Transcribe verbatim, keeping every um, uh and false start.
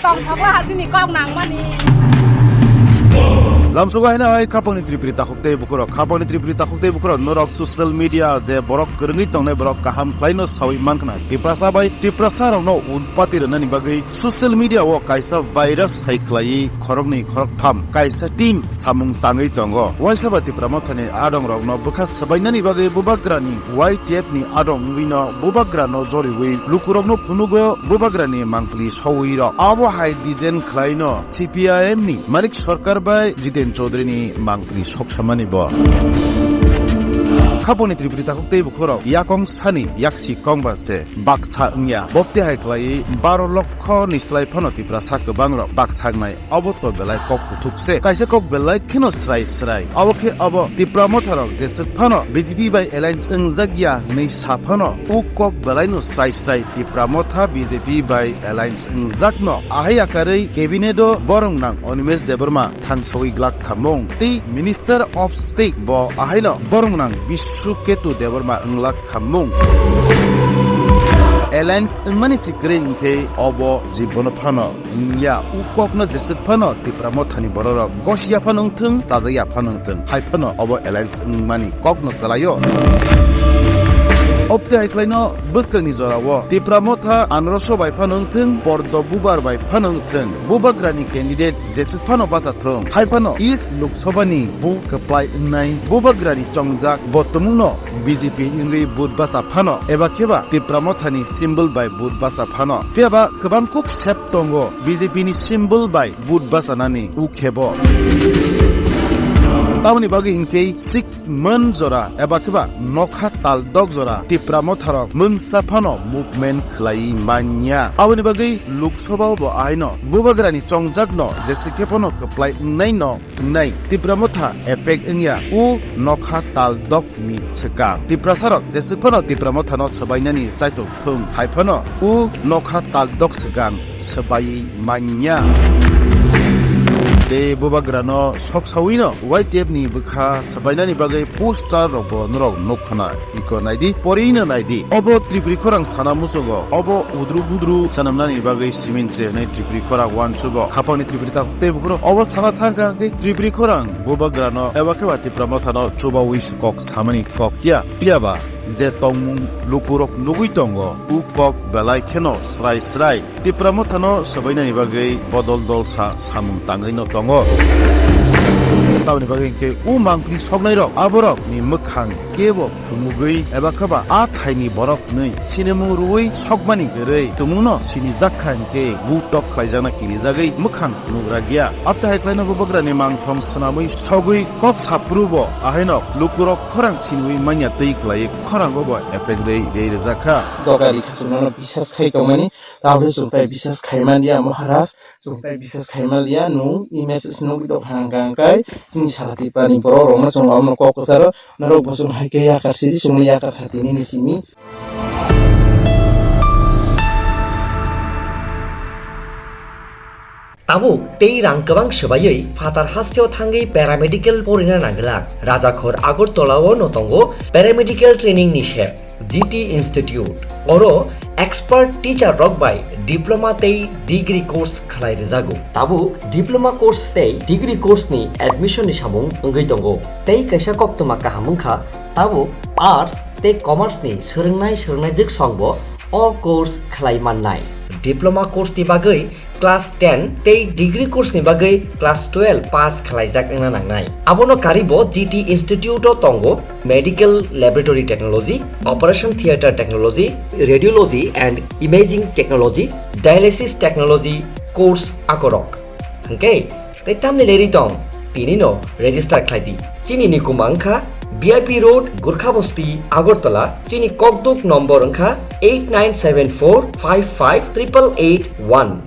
Tongthogo hasini kok nangmani. Lamsogo haino hai khapangni tripri takhuk tei bukhurok, khapangni tripri takhuk tei bukhurok norok social media je borok kwrwngwi tongnai borok kaham khlaino sawi mankha. Tiprasa bai Tiprasa rokno unpati rwnani bagwi social media o kaisa virus hai khlaiwi khoroknwi khoroktham kaisa team samung tangwi tongo. Waisa ba Tipra Mothani adongrokno bwkha swbainani bagwi Bubagrani Y T F ni adong wngwino Bubagrano joriwi lukurokno phunugo Bubagrani mangpili sowi rok. Abo hai design khlaino C P I M ni Manik Sarkar bai Jiten Chaudhary ni mangpili soksamani bo. Khaponi Tripuri takhuk tei bukhorok yakong sani yaksi kongba se baksa wngya. Bopti hai khlaiwi baro lokho ni slai phano Tiprasa kwbang rok baksa wngnai. Obo to belai kok kuthuk se. Kaisa kok belai kheno srai srai. Obo khe obo Tipra Motha rok jeswk phano B J P bai alliance wngjak ya hwnwi sa phano, o kok belai no srai srai Tipra Motha B J P bai alliance wngjak no. Ahai yakarwi cabinet o borong nang Animesh Debbarma thangsogwi glak khamung tei Minister of State bo ahai no borong nang Bishu Ketu Debbarma wnglak khamung. Alliance wngmani si kwrwi hwnkhe obo jibono phano wngya, o kokno jeswk phano Tipra Mothani bororok gosiya phano wngthwng, chajakya phano wngthwng, hai phano obo alliance wngmani kokno kwlaio. Obte hai khlaino bwskangni jorao Tipra Motha Anroso bai phano wngthwng, Pordo Bubar bai phano wngthwng, Bubagrani candidate jeswk phano bachathwng, hai phano East Lok Sabha ni bo kwplai wngnai Bubagrani chongjak bo tumungno B J P wngwi vote bacha phano, eba kheba Tipra Mothani symbol bai vote bacha phano. Phiya ba kwbang kuk sep tongo B J P ni symbol bai vote bachanani, o khebo. Tamoni bagwi hinkhe six man jora eba kheba nokha tal dok jora Tipra Motharok mungsa phano movement khlai manya. Aboni bagwi Lok Sabha o bo ahaino Bubagrani chongjakno jese khe phano kwplai wngnai no wngnai Tipra Motha effect wngya o nokha tal dok ni swkang. Tiprasarok jeswk phano Tipra Mothano swbainani chaitok thung hai phano o nokha tal dok swkang swbaiwi manya. Tei Bubagrano sok sawino Y T F ni bwkha swbainani bagwi poster rokbo norok nuk khna. Iko naidi, porino naidi. Obo Tripuri khorang sana muchungo. Obo udru budru sanamnani bagwi simin se hwnwi Tripuri khorang uansugo. Khapangni Tripuri takhuk tei bukhurok obo sana thangkha hwnkhe Tripuri khorang Bubagrano eba khe ba Tipra Mothano chubawi kok samani kok ya. Phiya ba je tongmung lukurok nugwi tongo, o kok belai kheno srai srai Tipra Mothano swbainani bagwi bodol dol sa samung tangwi no tongo. Tamoni bagwi hwnkhe o mangpili soknairok aborokni mwkhang kebo phunugwi eba khe ba a thaini borok hwnwi sinimung rwui sokmani kwrwi tumungno sinijak kha hwnkhe butok khlaijakna kirijagwi mwkhang phunugrakya. Abtwi hai khlaino Bubagrani mangthong swnamwi sogwi kok saphuru bo ahaino lukurok khorang siniui manya twi khlaiwi khorango bo effect rwi rwi rijak kha. Dogari khasukmano bisas khai tongmani, tabukhe chwng tai bisas khai man ya Maharaj, chwng tai bisas khai man ya, nwng e message nugwi tong kha hwnkha hwnkhe chini sara Tripurani borok rokno chwng omono kok kwcharo, norok bo chwng hai khe yakar siri chwngno yakar kha tini ni simi. Tabuk tei rang kwbang swbaiwi phatar hasteo thangwi paramedical porina nanglak. Rajakhor Agartala-o no tongo paramedical training ni sep, G T Institute. Oro expert teacher rok bai diploma tei degree course khlai rwjago. Tabuk diploma course tei degree course ni admission ni samung wngwi tongo. Tei kaisa koktwma kaham wngkha, tabuk arts tei commerce ni swrwngnai swrwngnaijwk song bo o course khlai mannai. Diploma course ni bagwi class ten tei degree course ni bagwi class twelve pass khlaijak wngna nangnai. Abono karwi bo G T Institute o tongo Medical Laboratory Technology, Operation Theatre Technology, Radiology and Imaging Technology, Dialysis Technology course akorok. Hwnkhe tei tamni leri tong, tini no register khlai di. Chini nikuma wngkha B I P Road, Gurkha Bosti, Agartala. Chini kokduk nombor wngkha eight nine seven four five five triple eight one.